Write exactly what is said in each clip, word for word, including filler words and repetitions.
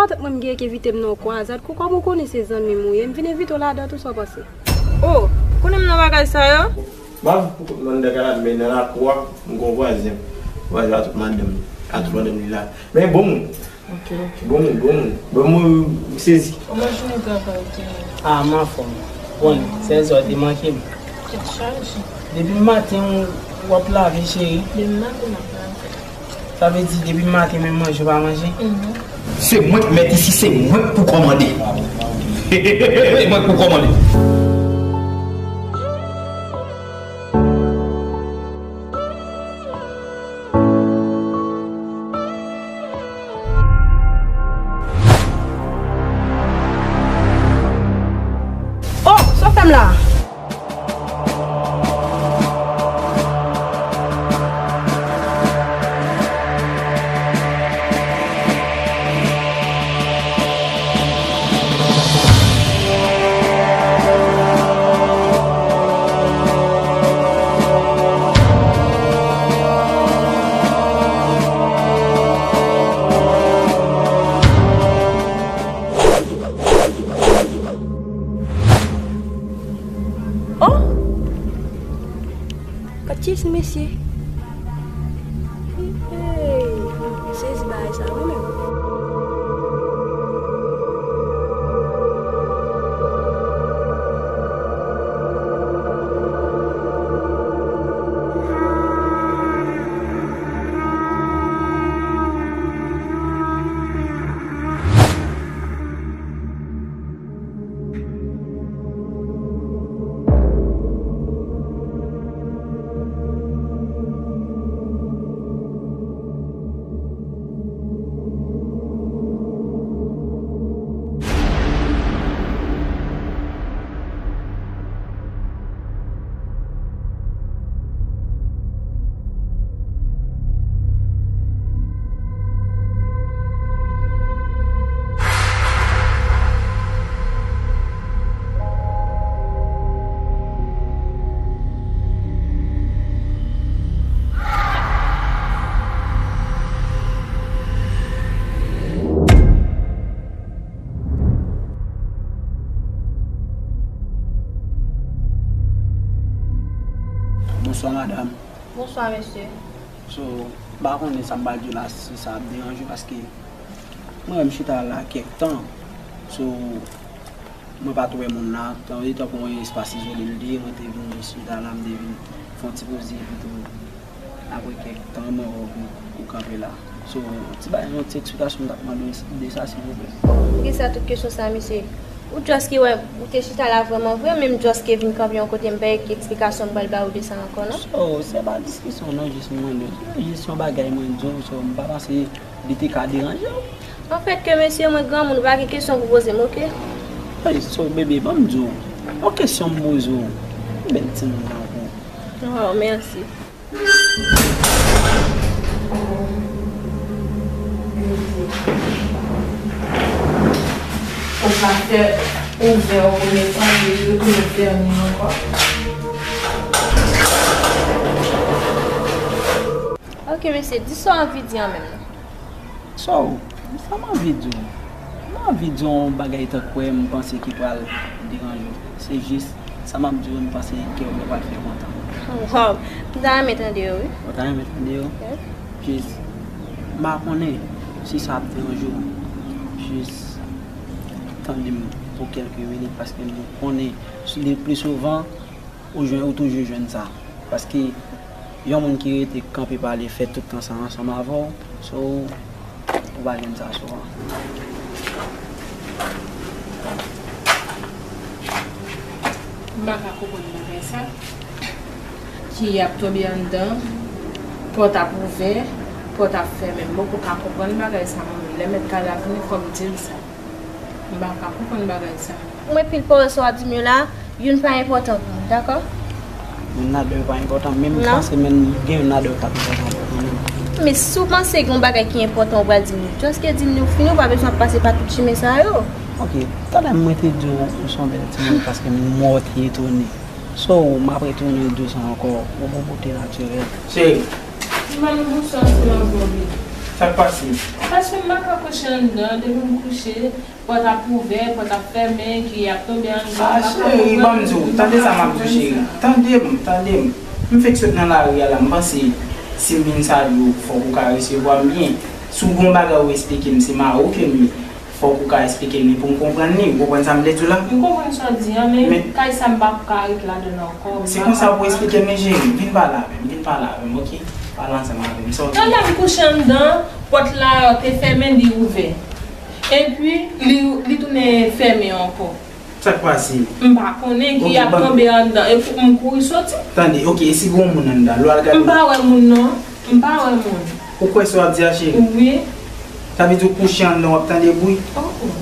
Tank mwen m gen k envite m nan yon kwazad, kou kòman w konnen se zanmi m ou ye, m vin envite w ladan tou, sa w panse? Oh, ou konnen m nan bagay sa yo? M ap fè kont manda kalab, men nan lakou a, m gen yon vwazen. Vwazen a tout madanm li, a tout madanm li la. Men bon moun. Ok, ok. Bon moun, bon moun. Bon moun, m sezi. Kòman jounen travay ou te ye? Ah, m anfòm. Bon, sèz zè w te manke m. Tèt chaje. Depi maten, w ap lave, cheri. Depi maten, m ap lave. Sa vle di, depi maten, menm manje, w pa manje? Mhm. Se mwen k mèt isi, se mwen k pou kòmande. Se mwen k pou kòmande. Oh, sa w fè m la? Oh! Gad kiyès mesye. Hey, sezi bagay sa mwen menm. Bonswa, madanm. Bonswa, mesye. So, m pa konnen sa m pral di w la, si sa ap deranje w, paske mwen menm chita la kèk tan. So, mwen pa t wè moun nan, tan, li tankou yon espas izole l te ye, mwen te vin chita la, m te vin fè yon ti poze, epi tou, apre kèk tan, mwen wè w, ou kanpe la. So, ti bay yon ti eksplikasyon m t ap mande w de sa, silvouplè. Poukisa tout kesyon sa, mesye? Ou just ki wè, ou te chita la vrèman vre, men m just ki vin kanpe yon kote, m pa gen eksplikasyon m pral ba ou de sa ankò, non? So, se pa diskisyon, non, jis m mande w. Se jis yon bagay mwen di w, so, m pa panse li te ka deranje w. Anfèt ke mesye, mwen granmoun, ou pa gen kesyon pou poze m, oke? Hey, so, bebe, ban m di w. Yon kesyon m poze w. Bèl timoun nan pou. Oh, mèsi. Ou pa fè ouvè yon premye fwa, li retounen fèmen ankò. Ok, mesye, di sa w anvi di an menm non. So, sa m anvi di w? M anvi di w yon bagay tankwè m panse ki pral deranje w. Se jis sa m ap di w, m panse kè w pral fè kontan. Wow, m ta renmen tande yo, wi. Ou ta renmen tande yo? Yes. Jis, m pa konnen si sa ap deranje w. Jis tande m pou kèlke minit, paske m konnen si le pli souvan, ou jwenn, ou toujou jwenn sa. Paske yon moun ki rete kanpe pale fè tout tan sa ansanm avè w, so, ou pa jwenn sa souvan. M pa ka konprann bagay sa. Ki ap tonbe anndan, pòt ap ouvè, pòt ap fèmen. M poko ka konprann bagay sa mwen menm. Lè mèt kay la vini, fò m di l sa. M pa ka konprann bagay sa. Mwen pil pawòl sa w ap di m yo la, youn pa enpòtan pou mwen, dakò? Youn ladan yo pa enpòtan, men m panse menm gen youn ladan yo k ap enpòtan pou mwen. Men si w panse gen yon bagay ki enpòtan ou pral di m li, just di m li, ou fini, ou pa bezwen ap pase pa tout chimen sa yo. Ok, talè mwen te di w ou se yon bèl timoun paske m wè w te etone. So, m ap retounen di w sa ankò, ou bon bote natirèl. Cheri. Di m ann bouche ansanm avè w byen. Sa k pase? Paske m pa ka kouche anndan, depi m kouche, pòt ap ouvè, pòt ap fèmen, ki ap tonbe anndan, m pa ka konprann. Ah, cheri, ban m di w, tande sa m ap di w, cheri. Tande m, tande m. M fèk sot nan lari a la, m panse si m vin salye w, fòk ou ka resevwa m byen. Si w gen yon bagay ou esplike m, se mari w ke m ye. Fòk ou ka esplike m li pou m konprann li. Ou konprann sa m vle di w la? M konprann sa w di a, men kay sa m p ap ka ret ladan l ankò. Se konsa pou esplike m li, cheri. Vin pale avè m, vin pale avè m, oke? Pale ansanm avè m. Sa w di? Tande, m kouche anndan, pòt la te fèmen, li ouvè. Epi, li, li tounen fèmen ankò. Sa k pase? M pa konnen ki ap tonbe anndan. E pou m kouri soti. Tande, oke, e si gen yon moun anndan, lè w al gade? M pa wè moun non. M pa wè moun. Ou kwè sa w ap di a, cheri? Wi. Sa vle di w kouche anndan, w ap tande bri? Oh, oh.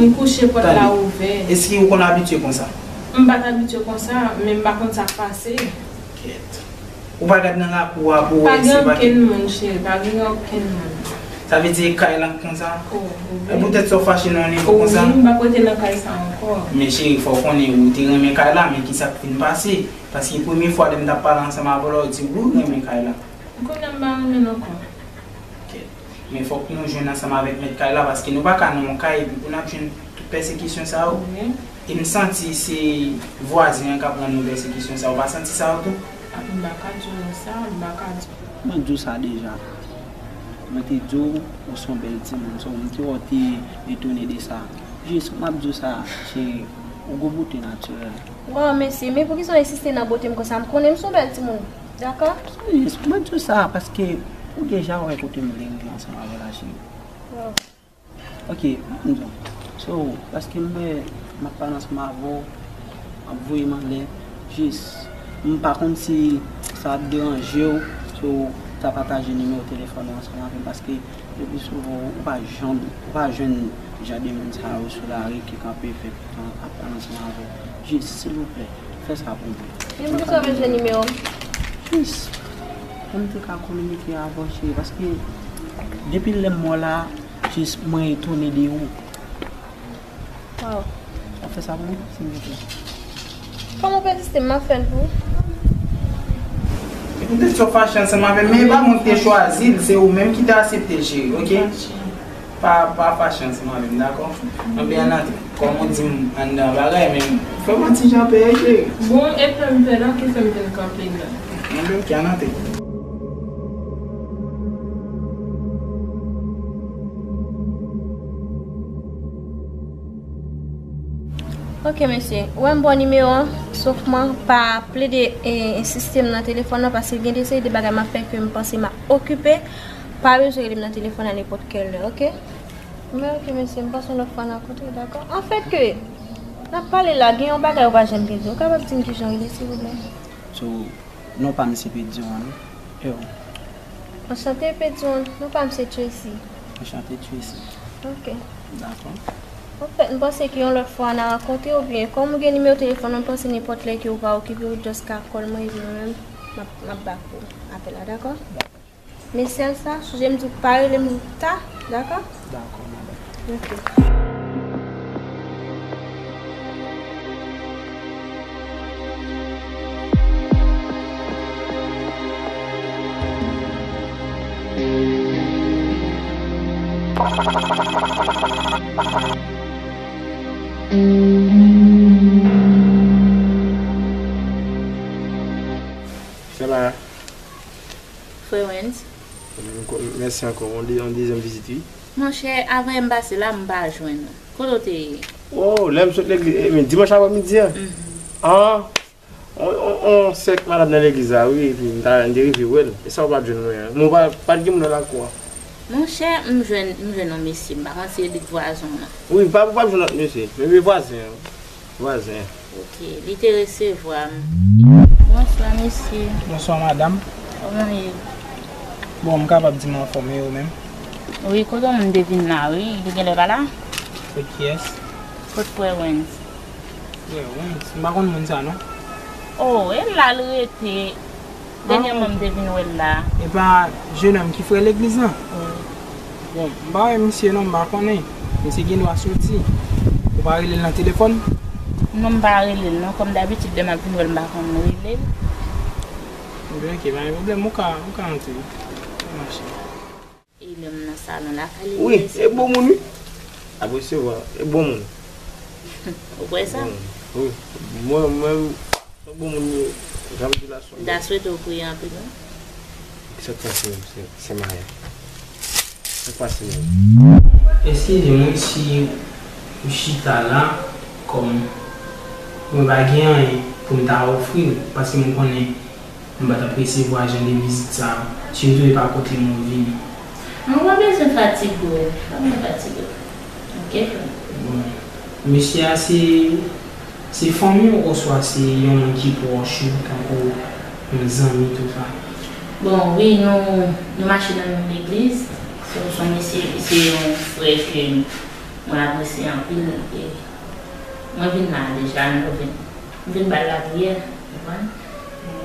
M kouche, pòt la ouvè. Èske ou konn abitye konsa? M pa t abitye konsa, men m pa konn sa k pase. Kèt. Ou pa gad nan lakou a pou w wè si pa gen okenn moun, cheri, pa gen okenn moun. Sa vle di e kay la konsa? Oh, wi. E poutèt sa w fache nan yon nivo konsa? Wi, m p ap rete nan kay sa ankò. Men cheri, fò w konnen ou te renmen kay la, men ki sa k fin pase? Paske premye fwa lè m t ap pale ansanm avè w la, ou di wi ou renmen kay la. Kounye a m pa renmen l ankò. Kèt. Men fòk nou jwenn ansanm avèk mèt kay la, paske nou pa ka nan yon kay epi pou n ap jwenn tout pèsekisyon sa yo. Wi. E m santi se vwazen an k ap rann nou pèsekisyon sa yo. Ou pa santi sa yo tou? M pa ka di w sa, m pa ka di w. Mwen di w sa deja. Mwen te di w, ou se yon bèl timoun. So, m te wè w te etone de sa. Jis, m ap di w sa, cheri, ou gon bote natirèl. Waw, mèsi. Men poukisa w ensiste nan bote m konsa? M konnen m se yon bèl timoun. Dakò? Jis, mwen di w sa, paske ou deja wè kote m vle rive ansanm avè w la, cheri. Waw. Ok, m di w. So, paske m wè m ap pale ansanm avè w, m ap voye m anlè, jis, m pa konn si sa ap deranje w, si w ta pataje nimewo telefòn ou ansanm avè m, paske le pli souvan ou pa janm, ou pa jwenn jan de moun sa yo sou lari ki kanpe fè tan ap pale ansanm avè w. Jis, silvouplè, fè sa pou mwen. Men poukisa w bezwen nimewo m? Jis, pou m te ka kominike avè w, cheri, paske depi lè m wè w la, jis mwen etone de ou. Waw. W ap fè sa pou mwen, silvouplè? Kòman w pèsiste, m ap fè l pou ou. Epi, m te di w fache ansanm avè m, men e pa mwen ki te chwazi l, se ou menm ki te aksepte l, cheri, ok? Pa, pa fache ansanm avè m, dakò? Anben, ann antre. Kòm ou di m anndan bagay, men fè m yon ti jan peye, cheri. Bon, e pè m pè la ki fè m vin kanpe la. Anben, ok, ann antre. Ok, mesye. Ou wè m ba w nimewo an, sèlman pa plede, e, ensiste m nan telefòn nan, paske gen de seri de bagay m ap fè ke m panse m ap okipe. Pa bezwen rele m nan telefòn nan nenpòt kèl lè, ok? Men ok, mesye, m panse yon lòt fwa n a kontre, dakò? Anfèt ke n ap pale la, gen yon bagay ou pa janm gen di. Ou kapab di m kijan w rele, silvouplè? So, non pa m se Pedron, non? E ou? Anchante, Pedron. Non pa m se Tracy. Anchante, Tracy. Ok. Dakò. Anfèt, m panse ke yon lòt fwa n a rankontre, oubyen kòm ou gen nimewo telefòn mwen, m panse nenpòt lè ke ou pa okipe, ou just ka call mwen, epi mwen menm, m ap, m ap back ou apèl la, dakò? Dakò. Men sèl sa, sonje m di w pa rele m ta, dakò? Dakò, madanm. Ok. Sela. Frè Wens. Mèsi ankò. On de-, on dezyèm vizit, wi. Monchè, avan yè m pase la, m pa jwenn ou. Kote w te ye? Oh, lè m sot legliz, e, men dimanch aprè midi an. Mhm. Ah, on, on, on sèk madanm nan legliz la, wi, epi m ta, m te rive wè l. E sa ou pa t jwenn mwen an. Men ou pa, pa t gen moun nan lakou a. Monchè, m jwenn, m jwenn yon mesye, m pa konn si se lit vwazen w nan. Wi, pa, ou p ap jwenn lòt mesye. Men wi, vwazen an. Vwazen. Ok, li te resevwa m. Bonswa, mesye. Bonswa, madanm. Kòman w ye? Bon, m kapab di m anfòm, e ou menm? Wi, kote w menm m te vin la, wi. Li genlè pa la? Kot kiyès? Kot frè Wens? Frè Wens? M pa konn moun sa, non. Oh, e la l rete. Dènyèman m te vin wè l la. E pa jenòm ki frè legliz lan? Wi. Bon, m pa wè misye non, m pa konnen. Misye gen dwa soti. Ou pa rele l nan telefòn? Non, m pa rele l non. Kòm dabitid, lè m ap vin wè l, m pa konn rele l. Ebyen, ok, pa gen pwoblèm. Ou ka, ou ka antre. Sa mache. E lè Alon lakay li. Wi, e bon moun, wi. Ap resevwa, e bon moun. Ou kwè sa? Bon moun. Wi. Mwen menm, se bon moun, jan m di la, se bon moun. M ta swete w priye anpil, wi. Sa k pase menm, se, se Maya? Sa k pase menm? Eskize mwen si ou chita la, kòm mwen pa gen anyen pou m ta ofri w, paske m konnen m pa t ap resevwa jan de vizit sa yo, sitou e pa kote mwen vini. Mwen pa bezwen fatige w, pa bezwen fatige w. Ok, frè m. Bon. Mesye a se, se fanmi w oswa se yon moun ki pwòch ou, tankou yon zanmi, tou sa? Bon, wi, nou, nou mache nan menm legliz. Se, se yon mesye, se yon frè ke mwen apresye anpil. E mwen vin la deja, nou vin, m vin ba l lapriyè, ou konprann?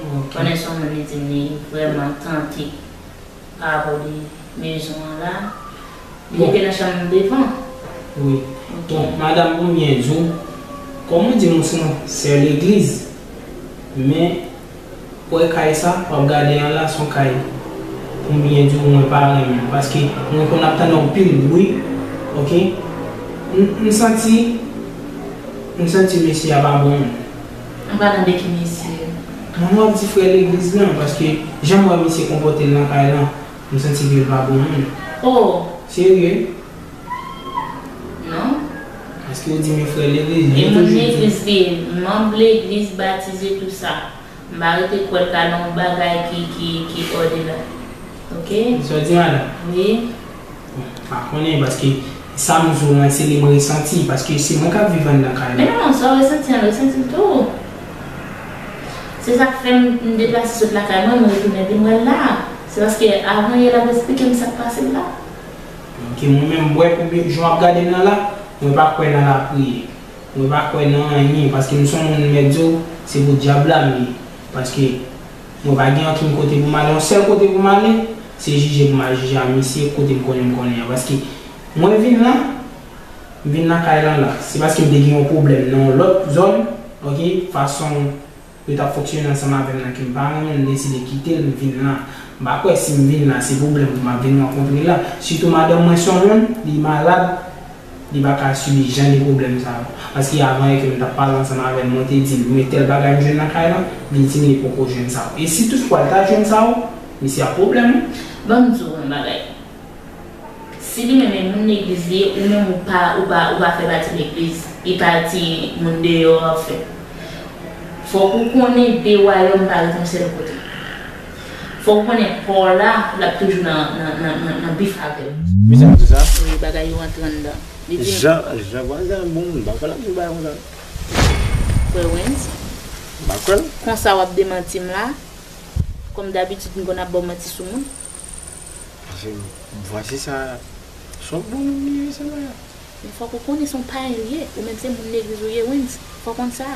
Ok. Konnen se yon moun li di m li vrèman tante pa rapò de mezon an la. Li rete nan chanm devan. Wi. Ok. Bon, madanm, pou m byen di w, kòm ou di m ou se yon sè legliz, men wè kay sa, w ap gade an la, se yon kay, pou m byen di w, mwen pa renmen l, paske mwen konn ap tande anpil bri, ok? M, m santi, m santi mesye a pa bon moun. M pa tande ki mesye. Mwen w ap di frè legliz lan, paske jan m wè misye konpòte l nan kay lan, m santi ke l pa bon moun. Oh! Serye? Non. Paske w di m e frè legliz, e moun legliz li ye, manm legliz, batize, tou sa. M pa rete kwè l ka nan yon bagay ki, ki, ki òdela. Ok? Sa w di, madanm? Wi. Bon, m pa konnen, paske sa m di w lan, se li m resanti, paske se mwen k ap viv anndan kay la. Men non, sa w resanti an, resanti l tou. Se sa k fè m, m deplase sot lakay mwen, m retounen vin wè l la. Se paske avan yè l ap esplike m sa k pase l la. Ok, mwen menm, m wè konbyen jan w ap gade m nan la, mwen pa kwè nan lapriyè. Mwen pa kwè nan anyen, paske m se yon moun m mèt di w, se pou dyab la m ye. Paske mwen pa gen ankenn kote pou m ale, yon sèl kote pou m ale, se jije pou m al jije a misye, kote m konnen m konnen an. Paske mwen vin la, m vin nan kay lan la, se paske m te gen yon pwoblèm nan yon lòt zòn, ok, fason yo t ap fonksyone ansanm avè m nan ke m pa renmen, m deside kite l, m vin la. M pa kwè si m vin la, se pwoblèm pou m ap vin rankontre la. Sitou madanm mwen se yon moun, li malad, li pa ka sibi jan de pwoblèm sa yo. Paske avan yè ke m t ap pale ansanm avè l, mwen te di l, men tèl bagay m jwenn nan kay lan, li di m li poko jwenn sa yo. E si toutfwa l ta jwenn sa yo, misye ap pwoblèm, wi. Ban m di w yon bagay. Si li menm e moun legliz li ye, ou menm ou pa, ou pa, ou pa fè pati legliz, li pati moun deyò, anfen. Fòk ou konnen de wayòm pa ret yon sèl kote. Fòk ou konnen pa w la, l ap toujou nan, nan, nan, nan, nan bif avè w. Mesye ap di sa? Wi, bagay yo antre anndan. Li di m Jan, jan vwazen an bon moun, m pa kwè l ap di bagay konsa. Frè Wens. M pa kwè l. Konsa w ap demanti m la? Kòm dabitid, m konn ap ba w manti sou moun. Paske vwazen sa, se yon bon moun li ye, se vre. Men fòk ou konnen se yon payen li ye. Ou menm se moun legliz ou ye, Wens. Fò w konn sa.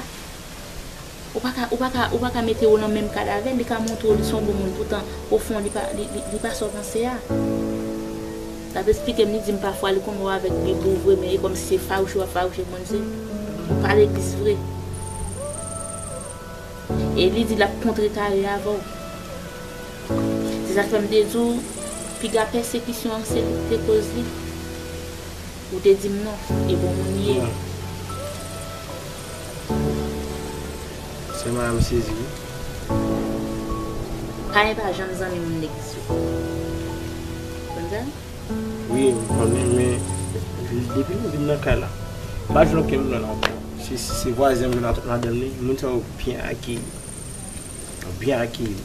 Ou pa ka, ou pa ka, ou pa ka mete w nan menm kad avè l. Li ka montre w li se yon bon moun, poutan, ofon, li pa, li, li, li pa sa w panse a. L ap esplike m, li di m pafwa li konn wè w avèk Bib ou vre, men e kòmsi se fawouche w ap fawouche Bondye. Ou pa legliz vre. E li di l ap kontrekare avè w. Se sa k fè m te di w, piga pèsekisyon an se li ki te koz li. Ou te di m non, e bon moun li ye. Sèlman la m sezi wi. Payen pa janm zanmi moun legliz yo. Konn sa? Wi, m konnen, men depi nou vin nan kay la, m pa jwenn okenn moun la ankò. Se, se, se vwazen m jwenn avèk madanm li, moun sa yo byen akeyi. Yo byen akeyi.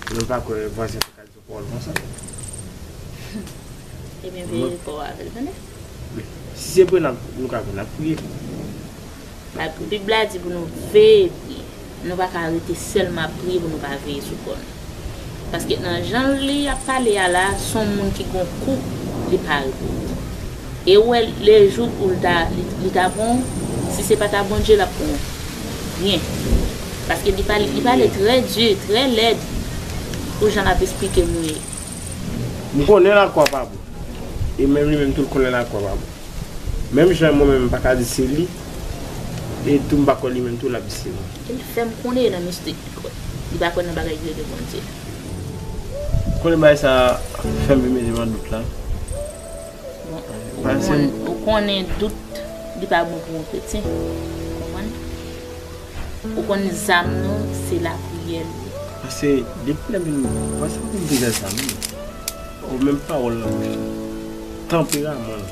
Mwen pa kwè vwazen sa ka di yon pawòl konsa. Ebyen, veye kò w avè l, tande? Si se vre, n ap, nou ka vin, n ap priye. Bib la di pou nou veye priye. Nou pa ka rete sèlman ap priye pou nou pa veye sou kò nou. Paske nan jan li ap pale a la, se yon moun ki gon kou li pa reponn. E ou wè lejou pou l ta, li, li ta pran w, si se pa ta Bondye, l ap pran w byen. Paske li pale, li pale trè di, trè lèd pou jan l ap esplike m ou ye. M konnen lakwa pa bon. E menm li menm tou l konnen lakwa pa bon. Menm jan mwen menm m pa ka di se li, e tou m pa kwè li menm tou l ap di se mwen. E l fè m konnen e nan mistik li kwè. Li pa kwè nan bagay ki rele Bondye. Konnen bagay sa fè m vin mete m an dout la. Ou konn, ou konnen dout, li pa bon pou yon kretyen. Ou konprann? Ou konn zam nou, se lapriyè li ye. Paske depi lè m vin, mwen sa vin vin zam. Ou menm pawòl nan bouch. Tanperaman.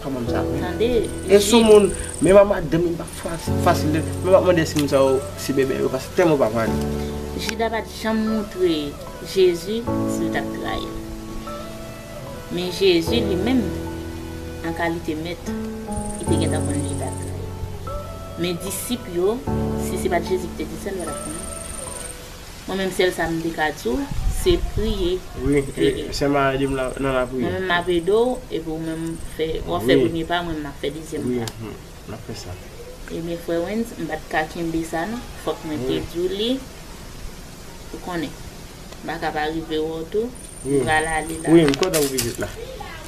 Kòman m sa vin? Tande, e sou moun, menm a madanm li pa fasil, fasil de, menm ap mande si moun sa yo, si bebe yo, paske tèlman pa pale. Jida pa t janm moutre Jezi si l t ap trayi l. Men Jezi li menm, an kalite mèt, li te gentan konn Jida ap trayi l. Men disip yo, si se pa t Jezi ki te di sa, yo pa t ap konnen. Mwen menm, sèl sa m te ka di w, se priye. Wi, e sè m a ede m nan lapriyè. Mwen menm, m ap ede w, epi w menm, fè, w ap fè premye pa, mwen menm, m ap fè dezyèm pa. Wi, m ap fè sa. Ebyen, frè Wens, m pa t ka kenbe sa, non. Fòk mwen te di w li. Ou konnen. M pa ka pa rive wè w tou. M pral ale la. Wi, m kontan pou vizit la.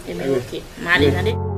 Ebyen, oke. M ale, tande.